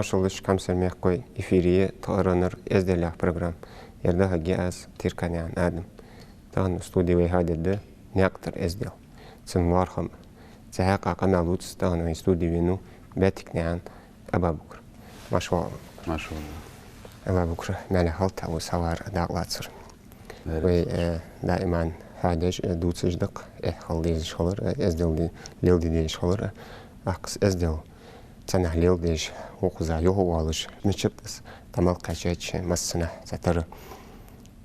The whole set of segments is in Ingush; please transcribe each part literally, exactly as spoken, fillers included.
Маршал да шоана, хьамсара мехкахой, эфире я тха РНР «Эздел» яха программа. Ер дӀахьоргья аз, Терканаькъан Адам. Тахан студе вай хьадергда наькъа тӀара эздел. Цун лоархӀам, цу хьакъехьа къамаьл дувца тахан вай студе венав Баьтикнаькъан Абабукр. Марша воагӀалва. Марша воагӀалва. Абабукр, маьле хилда хьо вайца хьавар, дакъа лацар. Вай, э, даиман хьадеш, э, дувцаш да-кх, эхь хила дезаш хилар, э, эздел де-, леладе дезаш хилар, э, тӀаккха из эздел цхьаннахьа леладеш, вокхаза юхавоалаш, мичаб из, тӀа мел кхаьчача массанахьа цхьатарра.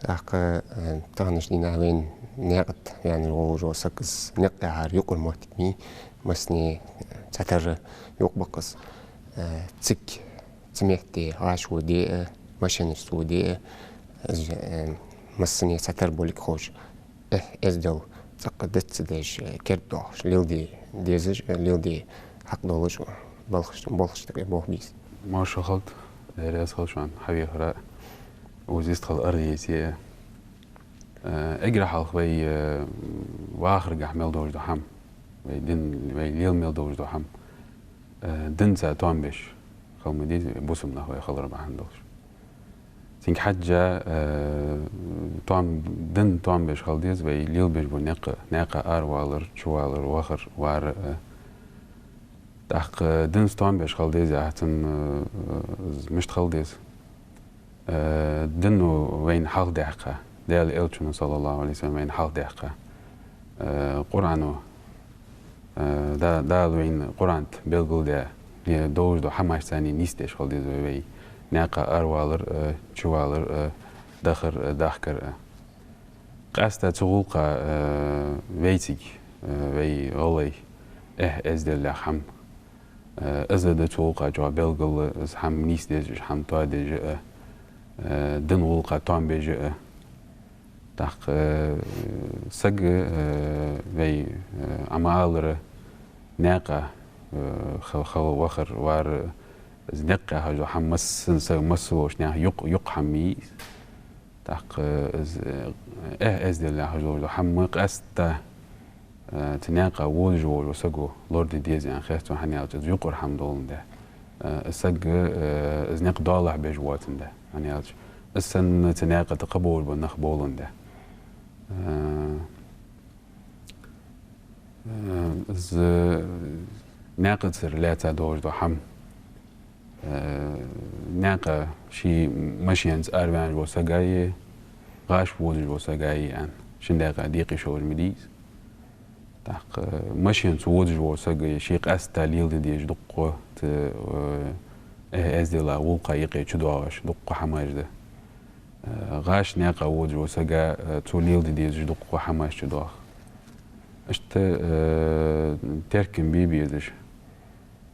ТӀаккха, э, таханарча дийнахьа вайна наькъа тӀа ваьнна волаш вола саг, из никъ яхар юкъара моттиг ма йий, массане, э, цхьатарра юкъе ба-кх из, э, цига, цу метте гӀаш воде а, машенаца воде а, из, э, массане цхьатарра болга ховш, эхь, эздел цӀаккха диц ца деш, э, керда доахаш, леладе дезаш, э, леладе хьакъ долаш, балхаш-, балхаш тӀа болх бе беза. Маршал хилда, Даьла раьза хилва шоана хьавехара, укхаза йистхила аргӀа еце. Э, эггара хьалха вай, э, вахаргахьа мел долаш дола хӀама, вай дин, вай лела мел долаш дола хӀама, э, динца тоам беш хила ма дий, бусалба нах вай хилар бахьан долаш. Цунга хьежжа, э, тоам, динца тоам беш хила деза вай лелабеш бола никъ, наькъа аравалар, чувалар, вахар, вар, э. ТӀаккха динца тоам беш хила деза яхар, э, из мишта хила деза? Э, дино вайна хьалхадаьккха, Даьла Элчано, صلى الله عليه وسلم, вайна хьалхадаьккха, э, Къуръано, э, Да-, Дала вайна Къуръан тӀа белгалдаь, э, долаш дола хӀамаш царна нийсдеш хила деза вай, вай наькъа аравалар, э, чувалар, э, дахар, э, дахкар, э. Къаьстта цу гӀулакха, э, вайцига, э, вай гӀалгӀай, эхь, эздел яха хӀама, э, из да цу гӀулакха чӀоагӀа белгала, из хӀама нийсдеш, из хӀама тоадеш а, э, дина гӀулакха тоам беш а. ТӀаккха, э, саг, э, вай, э, Ӏа ма аллара, наькъа, э, хила, хила вахар, вар, из никъ яхаш дола хӀама массане, са-, масса волча наьха юкъ-, юкъ хӀама ма йий из. ТӀаккха из, э, эхь, эздел яхаш долаш дола хӀама къаьстта, э, цу наькъа водаш волча саго лораде деза аьнна хет сона, хӀана аьлча из юкъара хӀама доландаь. Э, из саг, э, из никъ доалахьа беш воацандаь, хӀана аьлча из санна цу наькъа тӀа кхыболаш бола нах боландаь. Э, Э, из наькъацара лаьца долаш дола хӀама. Э, наькъа ший машенаца араваьнна вола саг а, гӀаш водаш вола саг а аьнна, шин даькъа декъе шовзаш ма дий из. ТӀаккха, э, машенаца водаш вола саг а, ше къаьстта леладе дезаш дуккха, т-, э, э, эздела гӀулакха юкъе чудоагӀаш дуккха хӀамаш да. Э, гӀаш наькъа водаш вола саг а, э, цо леладе дезаш дуккха хӀамаш чудоагӀа. Иштта, э, теркам бе безаш,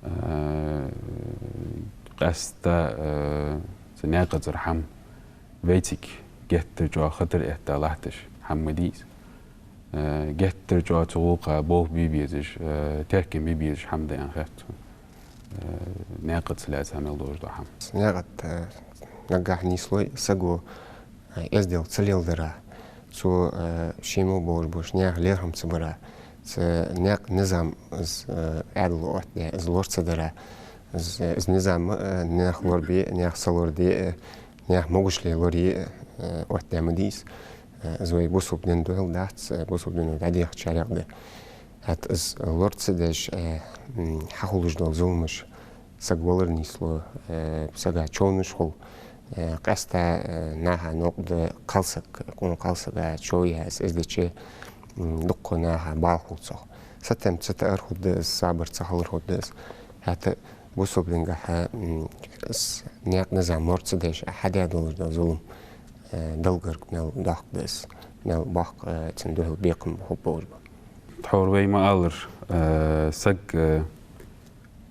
э, къаьстта, э, цу наькъацара хӀама вайцига геттара чӀоагӀа хатар этта латташ хӀама ма дий из. Э, геттара чӀоагӀа цу гӀулакха болх бе безаш, э, теркам бе безаш хӀама да аьнна хет сона. Э, наькъаца лаьца мел долаш дола хӀама. Наькъа тӀа, э, наггахьа нийслой саго, э, эздел ца леладара, цо, э, ший мел болаш болча наьха лерхӀам ца бара, цу наькъа низам из, э, Ӏаьдало оттадаь, из лора ца дара, из, э, из низам, э, наьха лорабе, наьха са лораде, э, наьха могашал лорае, э, оттадаь ма дий из. Э, из вай бусалба дина духьал дац, э, бусалба дино дӀадехачарех да. ХӀаьта из лора ца деш, э, м, хьахулаш дола зуламаш саг валара нийслу, э, сага човнаш хул, э, къаьстта, э, наха новкъа да кхалсаг, къона кхалсага чов яь из эздеча, м, дуккха наха бала хул цох. Сатем ца таар хургда из, сабар ца хилар хургда из. ХӀаьта бусалба дингахьа, м, из наькъа низам лора ца деш, хьадаь долаш дола зулам, э, Далла гарга мел доккха да из, мел боккха, э, цун духьал бекхам хургболаш ба. Тхьовра вай ма аллара, э, саг, э,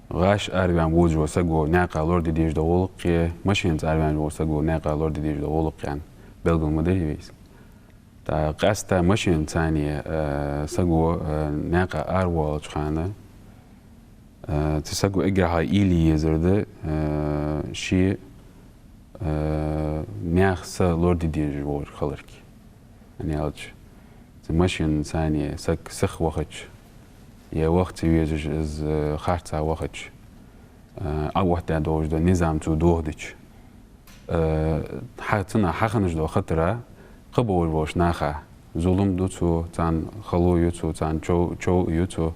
гӀаш араваьнна водаш вола саго наькъа лораде дезаш дола гӀулакх, машенаца араваьнна вола саго наькъа лораде дезаш дола гӀулакх аьнна белгал ма дир вай из. ТӀаккха къаьстта машенаца, э, саго, э, наькъа аравоалача хана, э, цу саго эггара хьалха уйла е езар да, э, ше, э, наьха са лораде дезаш волаш хиларга. ХӀана аьлча, цу машенаца саг сиха вахача, е ваха ца везаш из, э, харцахьа вахача, э, Ӏооттадаь долаш дола низам цо дохадича, э, хьа-, цунах хьахинна дола хатар, кхыболаш болча наха зулам ду цо, царна хало ю цо, царна чов-, чов ю цо,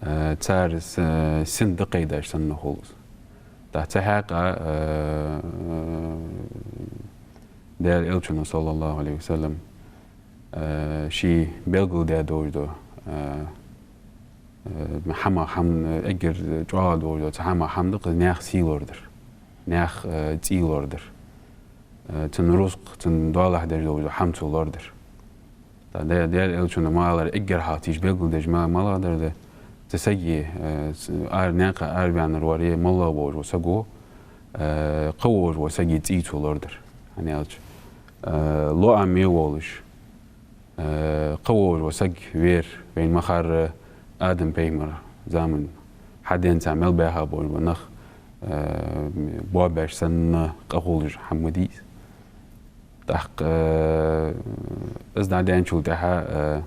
э, цар с-, сина дӀакхайдаш санна хул из. ТӀаккха цу хьакъехьа, э, э, Даьла Элчано, саллаллахӀу Ӏалайхи ва саллам, э, ше белгалдаь долаш дола, э, э, хӀама, хӀама, э, эггара чӀоагӀа долаш дола цхьа хӀама, хӀама да-кх из наьха сий лорадар, наьха, э, цӀий лорадар, э, цун рузкъа, цун доалахьа деш долаш дола хӀама цо лорадар. ТӀаккха Даьла, Даьла Элчано ма аллара, эггара хьалха ше белгалдеш ма-, малагӀа дар да, цу сага, э, ц-, ара наькъа араваьннар варе, моллагӀа волаш вола саг ва, э, кхы волаш вола сага цӀий цо лорадар. ХӀана аьлча, э, лоӀаме волаш, э, кхы волаш вола саг вера, вайна ма харра, Адам пайхамара заман хьаденца мел баьха болаш бола нах, э, боабеш санна къахулаш хӀама ма дий из. ТӀаккха, э, из дӀадаьнначул тӀехьагӀа, э,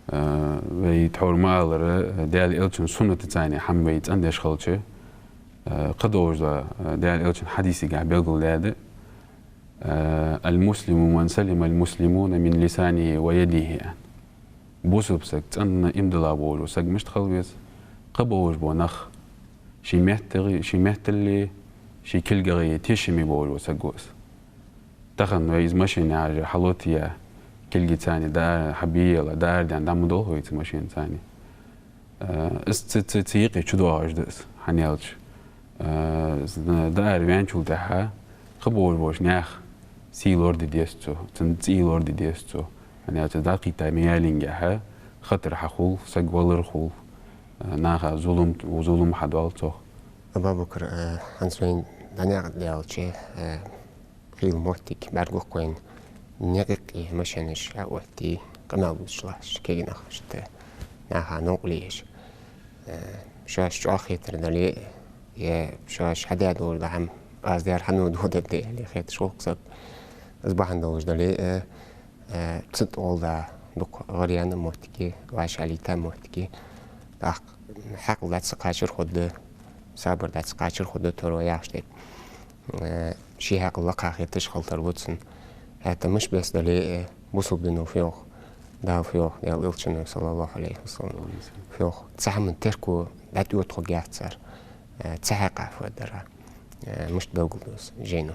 э, вай тхьовра ма аллара, Даьла Элчан суннатаца хӀама вай цӀендеш хилча, э, кхыдолаш дола, э, Даьла Элчан хьадисагахьа белгалдаьд, э, «المسلم من سلم المسلمون من لسانه ويده», аьнна. Бусалба саг цӀена иман дилла волаш вола саг мишта хила веза? Кхыболаш бола нах ший меттагӀеи, ший меттали, ший кулгагӀеи тешаме болаш вола саг ва из. Тахан вай из машина яхьажа хьалотаяь, кулгаца дӀа-, хьабияле, дӀаарадаьнна дӀа ма долх вай цу машинаца. Э, из цу, цу, цу юкъе чудоагӀаш да из, хӀана аьлча, э, из дӀаараваьнначул тӀехьагӀа кхыболаш болча наьха сий лораде деза цо, цун цӀий лораде деза цо. ХӀана аьлча дӀакхийтта ма яллингехьа, хатар хьахул, саг валар хул, э, наха зулам, зулам хьадоал цох. Абу-Бакр, э, хӀанз вайна дӀанаькъадаьлча, э, хийла моттиг бӀаргагу-кх вайна, наькъа юкъе машинаш Ӏооттае, къамаьл дувцаш латташ кагий нах, иштта наха новкъарле еш. Э, шоаш чӀоагӀа хетар дале, е шоаш хьадаь долаш дола хӀама, аз даьр хьан дохадаргда аьле хеташ волча сага, из бахьан долаш дале, э, э, цу тӀа гӀолла да дукха гӀаръяьнна моттиг, вӀашагӀлийта моттиг. ТӀаккха хьаькъал дӀа ца кхачар хургда, сабар дӀа ца кхачар хургда торо яхаш тӀа. Э, ший хьаькъал лакха хеташ хила тарлу цунна. ХӀаьта мишта бесса дале а, э, бусалба дино фу йоах, Дала фу йоах, Даьла Элчано, саллаллахӀу Ӏалайхи ва саллам, фу йоах. Цу хӀаман терко дӀатӀаоттаргьяц цар. Э, цу хьакъехьа фу дар, э, мишта белгалду из жайно?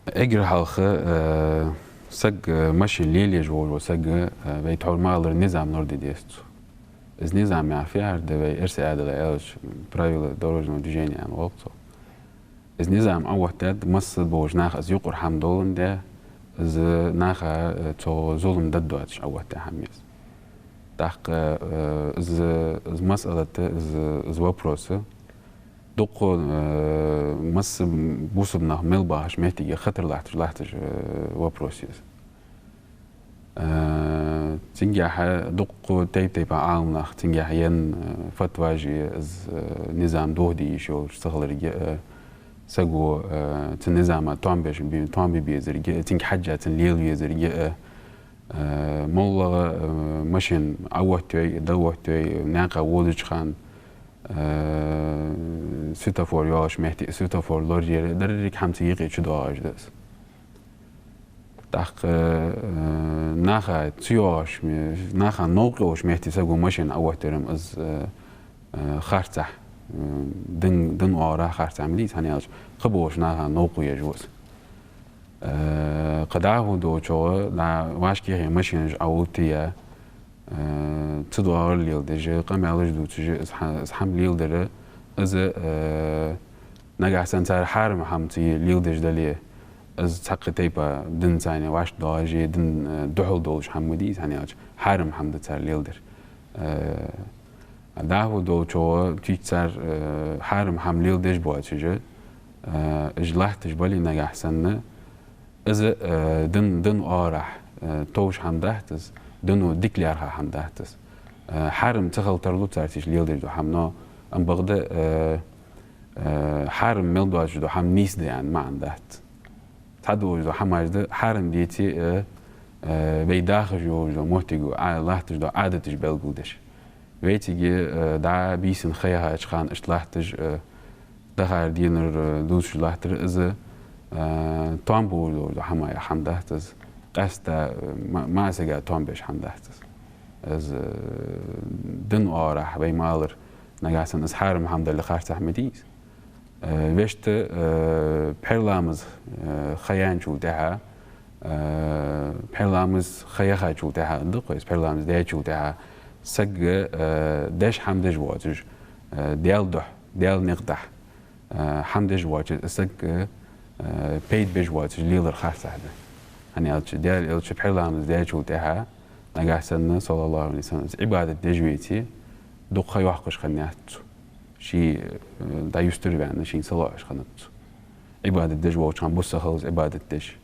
Эггара хьалха, э, саг, э, машин лелаеш волаш вола саг, э, вай тхьовра ма аллара, низам лораде деза цо. Из низам яхар фу яхар да, вай эрсий Ӏаьдала аьлча, правила дорожного движения аьнна оал цох. Из низам Ӏооттадаьд, масса болча наха из юкъара хӀама доландаь, из наха, э, цо зулам даргдоацаш Ӏооттадаь хӀама я из. ТӀаккха, э, из, из масъалат, из, из вопрос дукха, э, масса бусалба нах мел бахача моттиге хатар латташ, латташ, э, вопрос я из. Э, цунгахьа дукха тайп-тайпара Ӏаламнах цунгахьа енна, э, фатваш я, из, э, низам дохаде йиш йолаш ца хиларга, э, саго, э, цу низама тоам беш бе-, тоам бе безарга, э, цунга хьежжа цунна лела везарга, э, э, моллагӀа, э, машин Ӏооттайой, дӀаоттайой, наькъа водача хана, э, светофор йолча метте светофор лораяр, деррига хӀама цу юкъе чудоагӀаш да из. ТӀаккха, э, наха ца йоагӀаш ме-, наха новкъа йолча метте саго машин Ӏооттаяр-м из, э, э, харцахьа, э, дин, дина оагӀорахьа харцахьа ма дий из, хӀана аьлча кхыболча наха новкъа еш ва из. Э, кхы дӀахо долчох, дӀа вӀашагӀкхийтта машинаш Ӏооттаяь, э, цу доагӀар леладеш, къамаьлаш дувцаш, из хӀа-, из хӀама леладар, из, э, нагахьа санна цар хьарам хӀама ца леладеш дале, из цхьаккха тайпа динаца вӀашагӀдоагӀаш, дина, э, духьал долаш хӀама ма дий из, хӀана аьлча хьарам хӀама да цар леладер. Э, дӀахо долчох, тӀаккха цар, э, хьарам хӀама леладеш боацаш, э, уж латташ бале нагахьа санна, из, э, дин, дина оагӀорахьа, э, товш хӀама дац из, дино дика лаьрхӀа хӀама дац из. Э, хьарам ца хила тарлу цар цига леладеш дола хӀама, но амма бакъда, э, э, хьарам мел доацаш дола хӀама нийса да аьнна маӀан дац. Цхьадолаш дола хӀамаш да хьарам деце, э, э, вай дахаш йолаш дола моттиг, Ӏа-, латташ дола Ӏадаташ белгалдеш. Вайцига, э, дӀа бийсан ха яхача хана иштта латташ, э, дахар дийнар, э, дувцаш латтар из, э, тоам болаш дола хӀама яха хӀама дац из. Къаьстта, э, ма-, маӀа сага тоам беш хӀама дац из. Из, э, дин оагӀорахьа вай ма аллара, нагахьа санна из хьарам хӀама дале харцахьа ма дий из. Э, вешта, э, пхьерламаз, э, ха яьнначул тӀехьа, э, пхьерламаз ха яхачул тӀехьа, да-кх вай, пхьерламаз даьчул тӀехьа, сага, э, деш хӀама деш воацаш, э, Даьла духьа, Даьла никъ тӀехьа, э, хӀама деш воацаш, сага, э, пайда беш воацаш лелар харцахьа да. ХӀана аьлча, Даьла элча пхьерламаз даьчул тӀехьа, нагахьа санна, саллаллахӀу Ӏалайхи ва саллам, из Ӏибадат деш веце, дукха ха йоаккхаш хиннаяц цо. Ше, э, дӀаюстара ваьнна, шийна салоӀаш хиннад цо. Ӏибадат деш волча хана бус ца хилац Ӏибадат деш.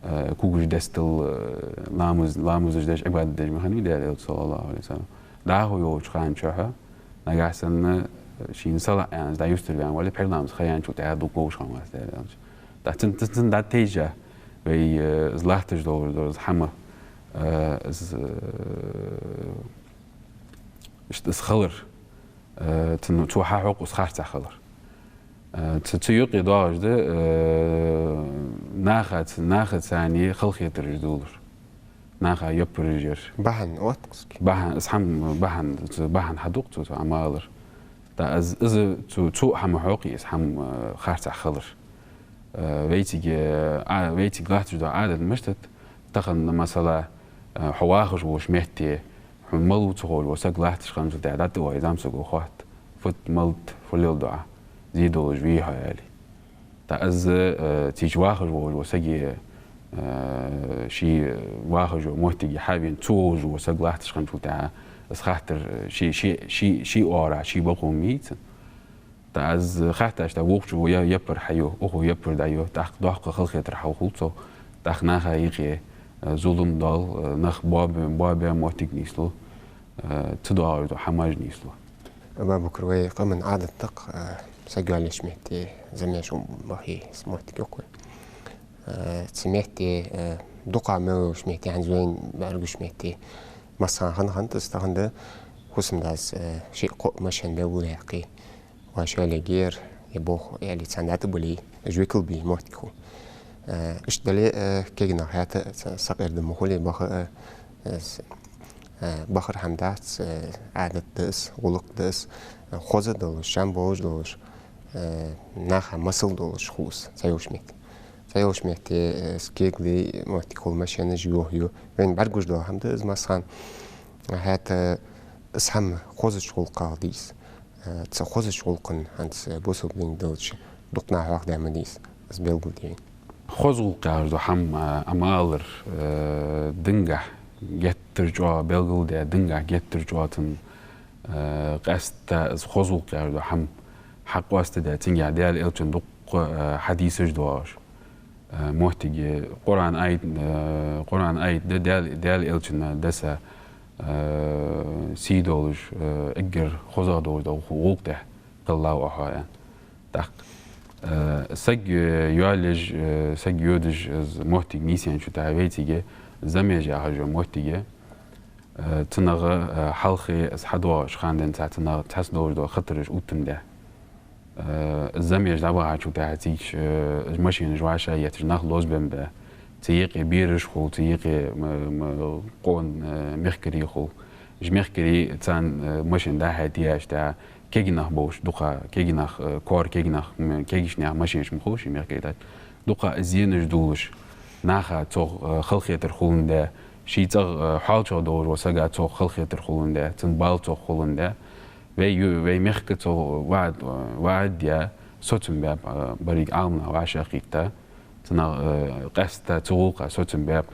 Э, кугаш дестал, э, ламаз, ламазаш деш, Ӏибадат деш ма хиннавий Даьла элча, саллаллахӀу Ӏалайхи ва саллам. ДӀахо йолча хана чухь, нагахьа санна, э, шийна салаӀа аьнна, дӀаюстара ваьнна вале, пхьерламаз ха яьнначул тӀехьа дукха говш хиннавац Даьла элча. ТӀаккха цун, цун, цун дӀатайжа, вай, э, из латташ дола, дола из хӀама, э, из, э, иштта из хилар, э, цун, цо хьахьокх из харцахьа хилар. Э, цу, цу юкъе доагӀаш да, э, наха ц-, наха царна халахетараш дулар. Наха яппараш яр. Бахьан оттакъский. Бахьан, из хӀама бахьан, цу бахьан хьадукх цо, цо Ӏамалар. ТӀаккха из, из цу, цу хӀама хьокхий, из хӀама, э, харцахьа хилар. Э, вайцига, а, вайцига латташ дола Ӏадат мишта да, тахан, масала, э, хьо вахаш волча метте, хьона малав ца ховш вола саг латташ хинначул тӀехьа, дӀатӀавоагӀе зӀамсаго хоатт: «Фуд, малад, фу леладу Ӏа? Зе долаш вий хьо?» — аьле. ТӀаккха из, э, цигача вахаш волаш вола саг, э, ше вахаш йола моттиге хьавена ца вовзаш вола саг латташ хинначул тӀехьа, из хаттар, э, ший, ший, ший, ший оагӀорахьа, ший бокъо ма йий цун. ТӀаккха из хатташ, тӀаккха вокхо я-, яппар хьаю, укхо яппар дӀаю, тӀаккха доккха халахетар хьахул цох, тӀаккха наха юкъе, э, зулам доал, э, нах боабе-, боабаь моттиг нийслу, э, ца доагӀаш дола хӀамаш нийслу. Абабукр, вай къаман Ӏадат да-кх, э, саг йоалаеча метте замеш бахе, из моттиг йоах вай. Э, цу метте, э, дукха мел йолча метте, хӀанз вайна бӀаргагуш метте, массахана хинна хиннад из, тахан да фусам-дас, э, шиъ-кхоъ машен белгалдаьккхе, вай шоайла эгер, е боху, е али царна дӀатӀабиле, уж векал бе моттиг хул. Э, иштта дале, э, кегий нах хӀаьта ца-, сакъердам ма хулий, баха, э, э, с-, э, бахар хӀама дац, э, Ӏадат да из, гӀулакх да из, э, хоза долаш, чам болаш долаш, э, наха масал долаш хул из, цхьайолча метте. Цхьайолча метте, э, из кегалдаь моттиг хул, машенаш йохаю. Вайна бӀаргагуш дола хӀама да из массахана. ХӀаьта из хӀама хозача гӀулакхах дий из. Э, цу хозача гӀулакхан хӀанз, э, бусалба дин долча дукха наха хьоахадаь ма дий из, из белгалде вайна. Хоза гӀулакх яхаш дола хӀама, э, Ӏамалар, э, дингахьа геттара чӀоагӀа белгалдаь, дингахьа геттара чӀоагӀа цун, э, къаьстта из хоза гӀулакх яхаш дола хӀама хьакъоастадаь, цунгахьа Даьла элчан дуккха, э, хьадисаш доагӀаш. Э, моттиге Къуръан аят, э, Къуръан аят да, Даьла, Даьла элчан деса, э, сий долаш, э, эггара хозагӀа долаш дола гӀулакх тӀехьа кхеллав Ӏа хьо, аьнна. ТӀаккха, э, саг, э, йоалаеш, э, саг йодаш из моттиг нийсъенначул тӀехьа вайцига замеш яхаш йола моттиге, э, цунах, э, хьалхе из хьадоагӀаш хана денз цунах цхьацца долаш дола хатараш оттадаь. Э, замеш дӀабахачул тӀехьа цигача, э, машенаш вӀашагӀъетташ, нах лозабенна ба. Цу юкъе бераш хул, цу юкъе м-, м-, къона, э, мехкарий хул. Уж мехкарий царна, э, машен дӀа-хьа тӀаетташ, кегий нах болаш, дукха кегий нах, э, кора кегий нах, м-, кегийча наьха машенаш ма хулаш, мехкарий дац. Дукха зенаш дулаш, наха цох, э, халахетар хуландаь, ший цӀагӀа, э, хьоалчагӀа долаш вола сага цох халахетар хуландаь, цун бала цох хуландаь. Вай ю-, вай мехка цох ваӀад, ваӀад даь, соцам баьб, э, берригаш Ӏаламнах вӀашагӀкхийтта. Цунах, э, къаьстта цу гӀулакха соцам баьб,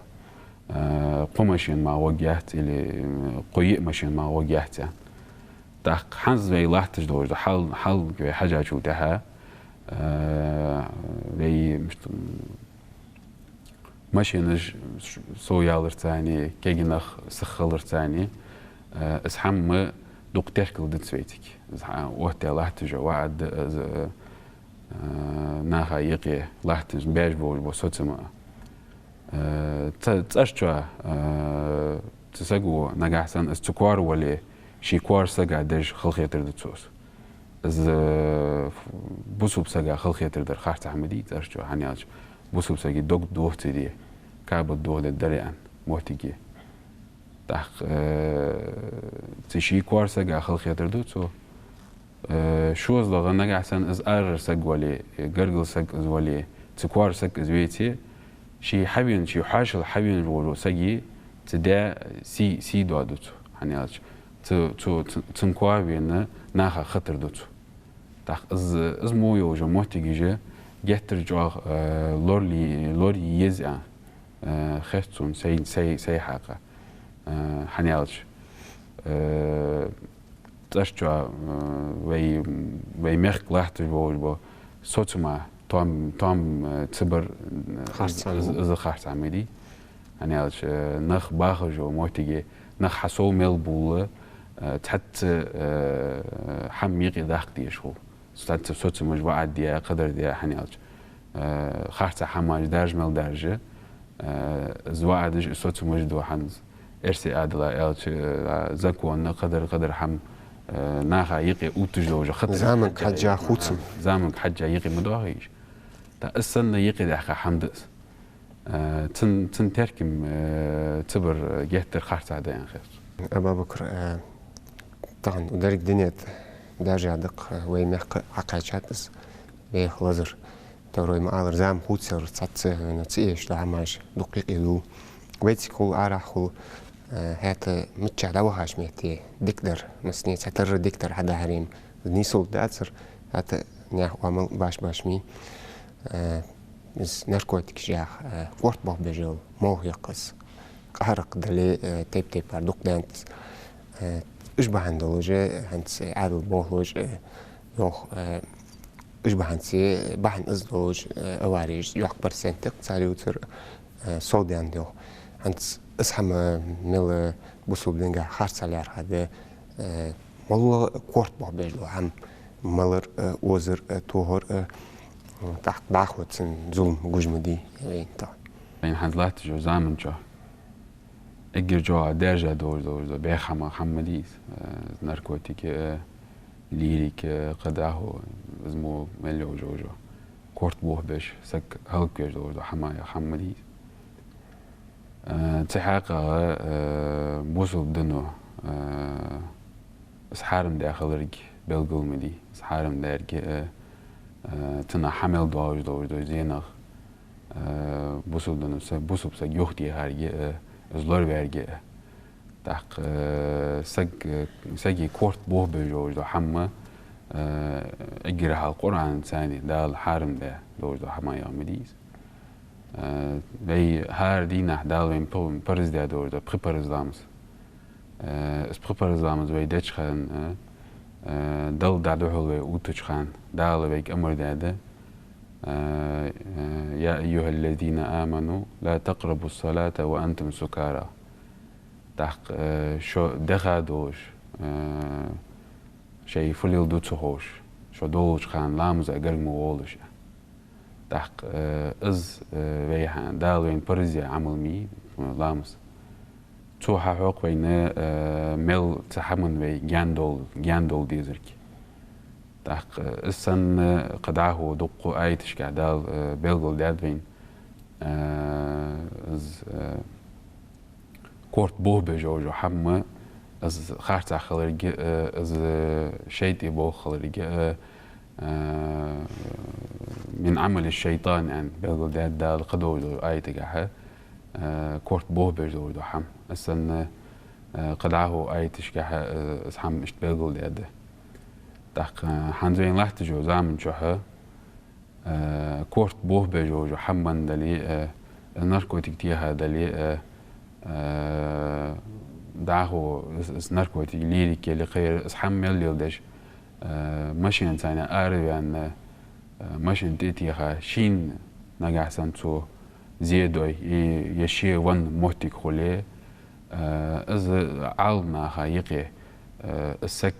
э, кхо машен мара гӀоргьяц или, э, кхо-йиъ машен мара гӀоргьяц, аьнна. ТӀаккха хӀанз вай латташ долаш дола хьал, хьалга вай хьежачул тӀехьа, э, вай, мишта, машенаш совъяларца, кегий нах сиха хиларца, э, из хӀама дукха теркалдац вайцига. Из хьа-, оттадаь латташ йола ваӀад да из, э, наха юкъе латташ, беш болаш бола соцам а. Э, цу, цӀерчоа, э, цу саго нагахьа санна из цу кора вале, Ший коара сага деш хала хетар ду цо из. Из, э, бусалба сага хала хетар дар харцахьа ма дий цӀерчоа, хӀана аьлча бусалба сага дог дохац де, кабат дохаде дар аьнна моттиг я. ТӀаккха, э, цу ший коара сага хала хетар ду цо. Э, шозлагӀа нагахьа санна из арара саг вале, э, гаргара саг из вале, цу коара саг из веце, ший хьавена, ший хьоашал хьавена вола сага цу даь сий, сий доаду цо, хӀана аьлча цу, цу, цу, цун коа вена наха хатар ду цо. ТӀаккха из, из мо йолча моттигаш геттара чӀоагӀа, э, лорале, лорае еза, э, хет сона сай, сай, сай хьакъ. Э, хӀана аьлча, э, цӀерчоа, э, вай, вай мехка латташ болаш бола соцам, тоам, тоам, э, ца бар, э, харцахьа из, из, из харцахьа ма дий. ХӀана аьлча, э, нах бахаш йола моттиге, нах хьасов мел булла, э, цхьацца, э, хӀама юкъе даккха дезаш хул. Цхьацца соцамаш ваӀад де, кхыдар де, хӀана аьлча, э, харцахьа хӀамаш даржа мел даржа, э, из ваӀадаш, из соцамаш да хӀанз, эрсий Ӏаьдала аьлча, э, законна, кхыдар, кхыдар хӀама, э, наха юкъе увтташ долаш хатар. Заманга хьежжа хувцам. Заманга хьежжа юкъе ма доагӀа уж. ТӀаккха из санна юкъе даьккха хӀама да из. Э, цун, цун теркам, э, ца бар геттара харцахьа да аьнна хет сона. Абабакр, э, тахан деррига дунен тӀа даржа да-кх, э, вай мехка хьакхаьчад из, веха лазар. Товрой ма аллара, зама хувцалар цхьацца, вайна ца эшаш дола хӀамаш дукха юкъе дулл. Вай цига хул, арахьа хул, э, хӀаьта миччахьа дӀавахача метте дика дар, массане цхьатарра дика дар хьадахьар-м нийсалургдацар, хӀаьта наьха оамал башха-башха ма йий. Э, из наркотикаш яха, э, корта бохабеш йола молха я-кх из. Къахьарах дале, э, тайп-тайпара дукха даьннад из. Э, уж бахьан долаш, э, хӀанз Ӏаьдала болхлоша, э, йоах, э, уж бахьанца, бахьан из долаш, э, авареш йоккха процент я-кх, цар ювцар, э, совдаьннад йоах. ХӀанз из хӀама мел бусалба динагахьа харцахьа лаьрхӀа да, э, моллагӀа корта бохабеш дола хӀама, малар а, озар а, тохар а, тӀаккха дӀахо цун зулам гуш ма дий вайна тӀа. Вайна хӀанз латташ йолча заман чу эггара чӀоагӀа даьржа долаш, долаш дола бӀеха хӀама, хӀама ма дий из, э, наркотик а, лирика а, кхы дӀахо из мо мел йолаш йола корта бохабеш, саг хӀалаквеш долаш дола хӀама, хӀама ма дий из. Э, цу хьакъехьа, э, бусалба дино, э, из хьарам даь хиларга белгал ма дий. Из хьарам даьрга, э, э, цунах хьа мел доагӀаш долаш дола зенах, э, бусалба дино са-, бусалба саг юхатехарга, э, из лораваьрга, э. ТӀаккха, э, саг, э, сага корта бохабеш йолаш дола хӀама, э, эггара хьалха Къуръанаца, Дала хьарам даь долаш дола хӀама яха ма дий из. Э, вай хӀара дийнахьа Дала вайна п-, парз даь долаш да пхи парз ламаз. Э, из пхи парз ламаз вай деча хана, э, Далла дӀадухьал вай увттача хана, Дала вайга амар даьд, э, э, يا أيها الذين آمنوا لا تقربوا الصلاة وأنتم سكارى. ТӀаккха, э, шо дӀаьха долаш, э, шоай фу леладу ца ховш, шо долча хана ламаза гарга ма гӀолаш. ТӀаккха, э, из, э, вай хьа-, Дала вайна парз яь Ӏамал ма йий, э, ламаз. Цо хьахьокх вайна, э, мел цу хӀаман вай гаьна довла, гаьна довла дезарг. ТӀаккха, э, из санна кхы дӀахо дуккха аяташка Дала, э, белгалдаьд вайна, э, из, э, корта бохабеш йола хӀама, из харцахьа хиларга, э, из шайтӀа болх хиларга, э, э, من عمل الشيطان аьнна белгалдаьд Дала кхыдолча аятагахьа, э, корта бохабеш йола хӀама. Из санна, э, кхы дӀахо аяташкахьа, э, из хӀама иштта белгалдаьд. ТӀаккха хӀанз вайна латташ йолча заман чухьа, э, корта бохабеш йола хӀама дале, э, наркотик теха дале, э, э, дӀахо из, из наркотик, лирика яле, кхыяр, из хӀама мел леладеш, э, машенаца ара а ваьнна, э, машен тӀа а теха, шийна нагахьа санна цо зе дой, е, е ше венна моттиг хуле, э, из Ӏаламнаха юкъе, э, из саг,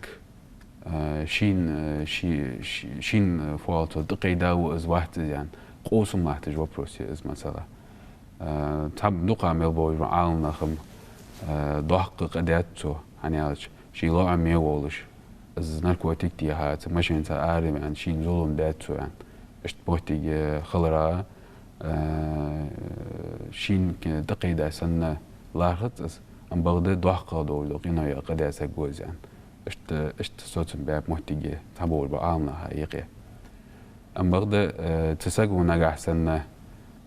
э, шийна, э, ши-, ши-, шийна, э, фу оал цо, тӀакхийда ва из, вац из аьнна, къовсам латташ вопрос я из, масала. Э, цхьаб-, дукха мел болаш ба Ӏаламнах-м, э, доккха къа даьд цо, хӀана аьлча, ший лоӀаме волаш, из наркотик теха, цу машенаца араваьнна, шийна зулам даьд цо аьнна. Иштта моттиг хиларах, э, шийна тӀакхийдача санна лархӀац из, амма бакъда доккхагӀа долаш дола къиноех къа даь саг ва из аьнна. Иштта, иштта соцам баьб моттиге цхьаболча Ӏаламнаха юкъе. Амма бакъда, э, цу саго нагахьа санна,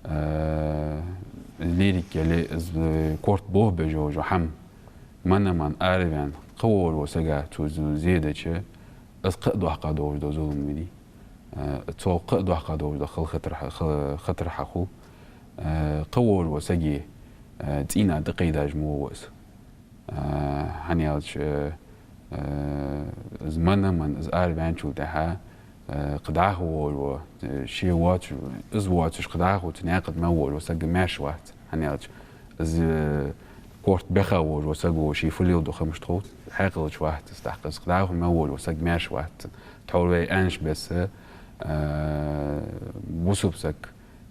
э, лирика яле, из, э, корта бохабеш йола хӀама, мана-мана араваьнна, кхыволча сага цо зе дича, из кхы а доккхагӀа долаш дола зулам ма дий. Э, цул кхы а доккхагӀа долаш дола хала хатар хьа-, хала хатар хьахул. Э, кхыволча сага, э, цӀийнах тӀакхийдаш мо ва из. Э, хӀана аьлча, э, из мана-мана, из араваьнначул тӀехьагӀа, э, кхы дӀахо волаш вола, э, ше воацаш, из воацаш кхы дӀахо цу наькъа тӀа мел волаш вола саг маьрша вац. ХӀана аьлча, из, э, корта баьха волаш вола саго ший фу леладу ха мишта ховц, хьаькъал долаш вац из, тӀаккха из кхы дӀахо мел волаш вола саг маьрша вац. Тхьовра вай аьннача беса, э, бусалба саг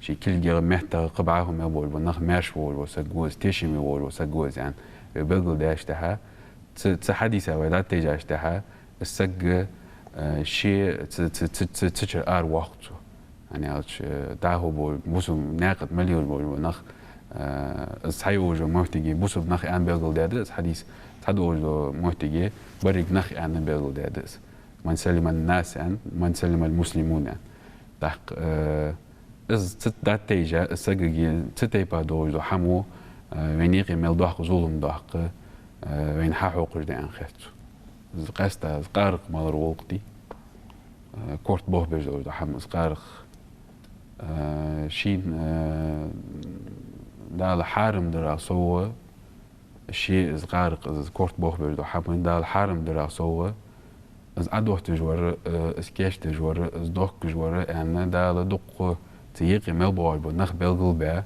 ший кулгах, меттах кхы бӀарахо мел болаш бола нах маьрша волаш вола саг ва из, тешаме волаш вола саг ва из аьнна, вай белгалдаьчул тӀехьагӀа, цу, цу хьадиса вай дӀатайжачул тӀехьагӀа, из саг, э, ше цу, цу, цу, цу, цу чура аравоаккх цо. ХӀана аьлча, э, дӀахо бола бусалба наькъа тӀа мел йолаш бола нах, э, из цхьайолча моттиге бусалба нах аьнна белгалдаьд из хьадис, цхьадолча моттиге беррига нах аьнна белгалдаьд из. «من سلم الناس» аьнна, «من سلم المسلمون» аьнна. ТӀаккха, э, из цу дӀатайжа, из сагага цу тайпара долаш дола хӀама, э, вайна юкъе мел доккха зулам доаккх, э, вайна хьахьокхаш да аьнна хет сона. Из къаьстта, из къаракъ малар гӀулакх дий. Э, корта бохабеш долаш дола хӀама, из къаракъ. Э, шийна, э, Дала хьарам дарах совгӀа, ше из къаракъ, из корта бохабеш дола хӀама Дала хьарам дарах совгӀа, из Ӏадотташ вар, э, из кийчдеш вар, из дохкаш вар аьнна, Дала дукха цу юкъе мел боагӀаш бола нах белгалбаь,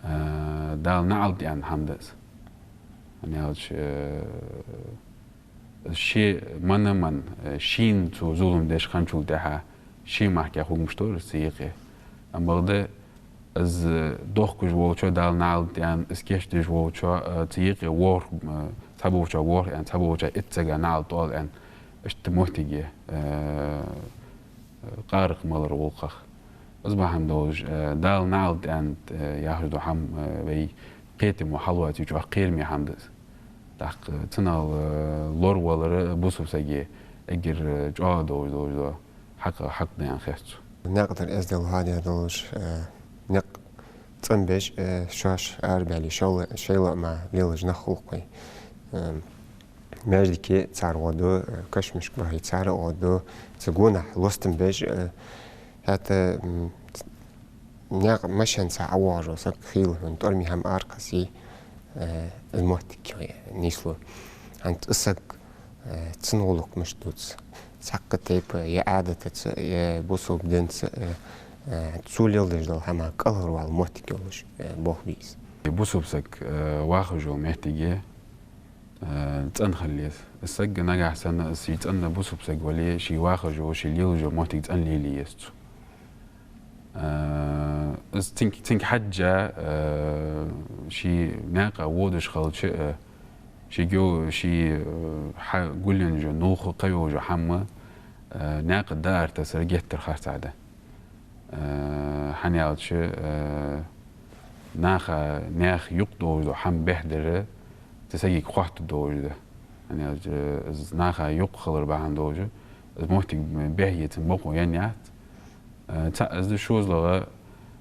э, Дала наӀалт аьнна хӀама да из. ХӀана аьлча, э, ше мана-мана, э, шийна цо зулам деш хинначул тӀехьагӀа, ший мара хургволаш вар из цу юкъе. Амма бакъда из дохкаш волчоа Дала наӀалт аьнна, из кийчдеш волчоа, э, цу юкъе ворхӀ, э, цхьаболчоа ворхӀ аьнна, цхьаболчоа итт сага наӀалт оал аьнна, иштта моттиге, э, къаракъ малар гӀулакхах. Из бахьан долаш, э, Дала наӀалт аьнна, э, яхаш дола хӀама, э, вай кхетамо хьалоацача чӀоагӀа кхераме хӀама да из. ТӀаккха цунах, э, лоравалар бусалба сага эггара, э, чӀоагӀа долаш, долаш дола хьакъ, хьакъ да аьнна хет сона. Наькъа тӀара эздел хьадаь долаш, э, никъ цӀенбеш, э, шоаш арабаьле, шоай ло-, шоай лоӀамах лелаш нах хул-кх вай. Э, маьждиге цар гӀо ду, э, кашамашка бахе цар а гӀо ду, цу гонахьа лостам беш, э, хӀаьта, м, наькъа машенаца ӀовоагӀаш вола саг хийла хьона, тӀормий хӀама ара кхессе, э, из моттиг нийслу. ХӀанз из саг, э, цун гӀулакх мишта дувц? Цхьаккха тайпара, е Ӏадатаца, е бусалба динца, э, э, цо леладеш дола хӀама кӀалхарвала моттиг йолаш, э, болх бий из? Бусалба саг, э, вахаш йола моттиге, э, цӀена хила еза. Из саг нагахьа санна, из ший цӀена бусалба саг вале, ший вахаш йола, ший лелаш йола моттиг цӀена лелае еза цо. Э, из цунга, цунга хьежжа, э, ше наькъа водаш хилча, э, шийга, ший, э, хьагулъенна йола нувх, кхыйола хӀама, э, наькъа дӀаартасар геттара харцахьа да. Э, хӀана аьлча, э, наха, наьха юкъе долаш дола хӀама бехдар цу сагага хоаттаргдолаш да. ХӀана аьлча, э, из наха юкъе хилар бахьан долаш, из моттиг бехъе цун бокъо енна яц. Э, цхьаъ из да. ШозлагӀа,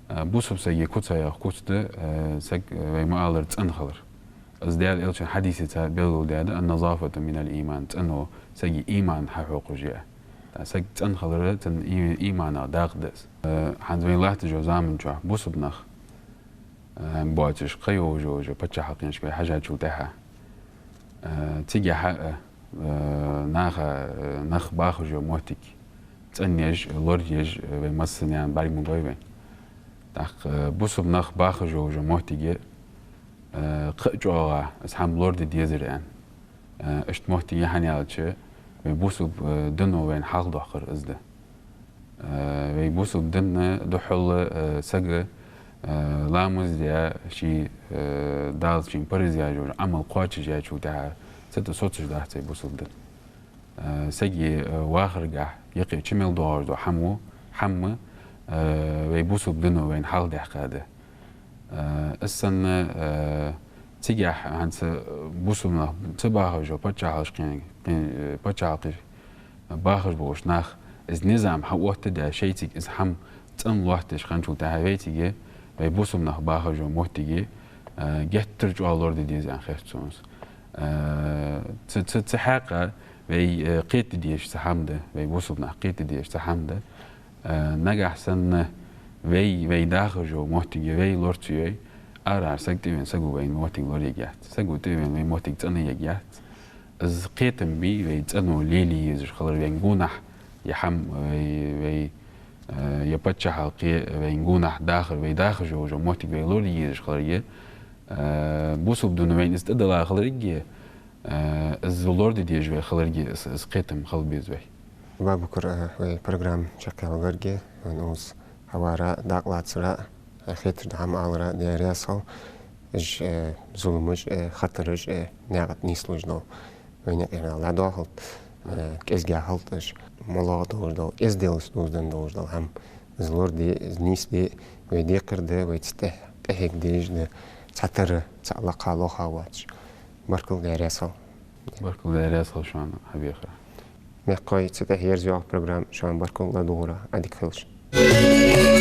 э, бусалба сага куц хьаяха куц да, э, саг, э, вай ма аллара, цӀена хилар. Из Даьла Элчан хьадисаца белгалдаьд: «النظافة من الإيمان», цӀено сага иман хьахьокхаш я. ТӀаккха саг цӀена хилар цун и-, иманах дакъа да из. Э, хӀанз вай латташ йолча заман чухь бусалба нах, э, боацаш кхыйола йола паччахьалкхенашка вай хьежачул тӀехьагӀа, э, цигахьа а, э, наха, э, нах бахаш йола моттиг цӀенъеш, лораеш, э, вай массанена бӀарг ма бой вайна. ТӀаккха, э, бусалба нах бахаш йола моттиге, э, кхы а чӀоагӀа из хӀама лораде дезар аьнна. Э, иштта моттиг я, хӀана аьлча, вай бусалба, э, дино вайна хьалхадоаккхар из да. Э, вай бусалба дин духхьал, э, сага, э, ламаз даь, ший, э, Дала шийна парз яь йола Ӏамал кхоачашъяьчул тӀехьагӀа, Цу тӀа соцаш дац вай бусалба дин. Э, сага, э, вахаргахьа юкъе чу мел доагӀаш дола хӀама, хӀама, э, вай бусалба дино вайна хьалхадаьккха да. Э, из санна, э, цигахьа хӀанз, э, бусалба нах, цу бахаш йола паччахьалкхе-, кхе-, э, паччахьалкхе бахаш болаш нах, из низам хьаоттадаь, шоайцига из хӀама цӀена лоаттадеш хинначул тӀехьагӀа вайцига, вай бусалба нах бахаш йола моттиг, э, геттара чӀоагӀа лораде деза аьнна хет сона. Э, цу, цу, цу хьакъехьа вай, э, кхета дезаш цхьа хӀама да, вай бусалба нах кхета дезаш цхьа хӀама да. Э, нагахьа санна вай, вай дахаш йола моттиг вай лора ца йой, арара саг тӀавена саго вайна моттиг лораергьяц. Саго тӀавена вай моттиг цӀенъергьяц. Из кхетам бий вай цӀено лелае езаш хилар вайна гонахьа, е хӀама вай, вай, э, е паччахьалкхе вайна гонахьа дахар, вай дахаш йола моттиг вай лораде езаш хиларга, э, бусалба дино вайна из тӀадилла хиларга, э, из лораде дезаш вай хиларга, из, из кхетам хила беза вай. Абабукар, э, вай программа чакхъяьлча гарга, вайна укхаза хьавара, дакъа лацара, э, хетар да хӀама алара, Даьла раьза хилва. Уж, э, зуламаш, э, хатараш, э, наькъа тӀа нийслуш дола, вайна юкъера дӀадоахалда, э, кӀезигагӀа хилда уж, моллагӀа долаш дола, эзделца дувзаденна долаш дола хӀама. Из лораде, из нийсде, вай декхар да, вай цу тӀа, тӀехьа дезаш да, цхьатарра цхьа лакха лоха воацаш. Баркал, Даьла раьза хилва. Баркал, Даьла раьза хилва шоана хьабехара. Мехкахой, цу тӀа ерзаю программа. Шоана баркал ладувгӀара, Ӏадика хийла шун.